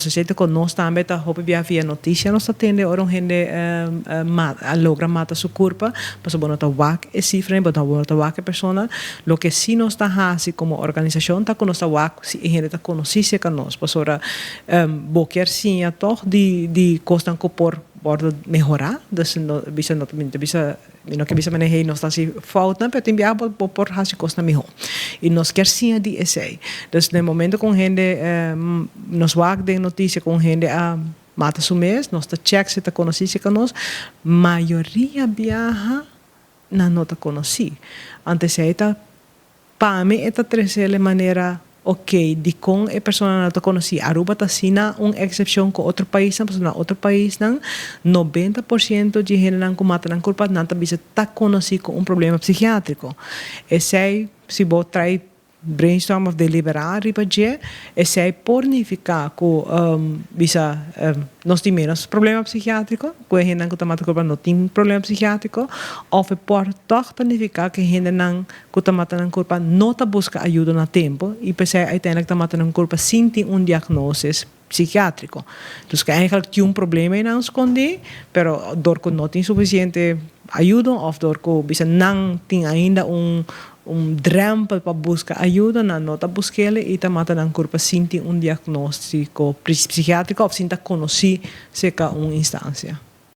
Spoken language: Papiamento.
Esei ta kon nos tambe ta hopi bia via notisia nos ta tende ora un hende a logra mata su kurpa, pasobra bo no ta wak e sifranan, bo no ta wak e persona. Loke si nos ta hasi komo organisashon ta ku nos ta wak si e hende ta konosí serka nos, pasobra bo kier siña tòg di kosnan ku por wòrdu mehorá. Dus no bisa no ta bisa. Mi no ke bisa manera hey nos ta hasi foutnan pero tin biaha bo bo por hasi kosnan mihó i nos kier siña di esei. Dus na e momento ku un hende nos wak den notisia ku un hende a mata su mes nos ta chèk si ta konosí si ka nos, mayoria biaha nan no ta konosí. Anto esei ta Pa mi e ta tresele manera ok dikon e personanan no ta konosí. Aruba ta asina un eksepshon ku otro paisnan pasobra na otro paisnan 90% dje hendenan ku mata nan kurpa nan ta bisa ta konosí ku un problema psikiatriko. Esei si bo trai brainstorm of deliberá riba dje esei por nifiká ku bisa nos tin menos problema psikiatriko. Ku e hendenan ku ta mata kurpa no tin problema psikiatriko of e por tòg ta nifiká ku e hendenan ku ta mata nan kurpa no ta buska ayudo na tempu i p'esei uiteindelijk ta mata nan kurpa sin tin un diagnosis psikiatriko. Dus ku eigenlijk tin un problema einan skondí, pero dor ku no tin sufisiente ayudo òf dor ku bisa nan tin ainda un un drèmpel pa buska ayudo, nan no ta busk'el i ta mata nan kurpa sin tin un diagnóstiko psikiatriko òf sin ta konosí serka un instansia.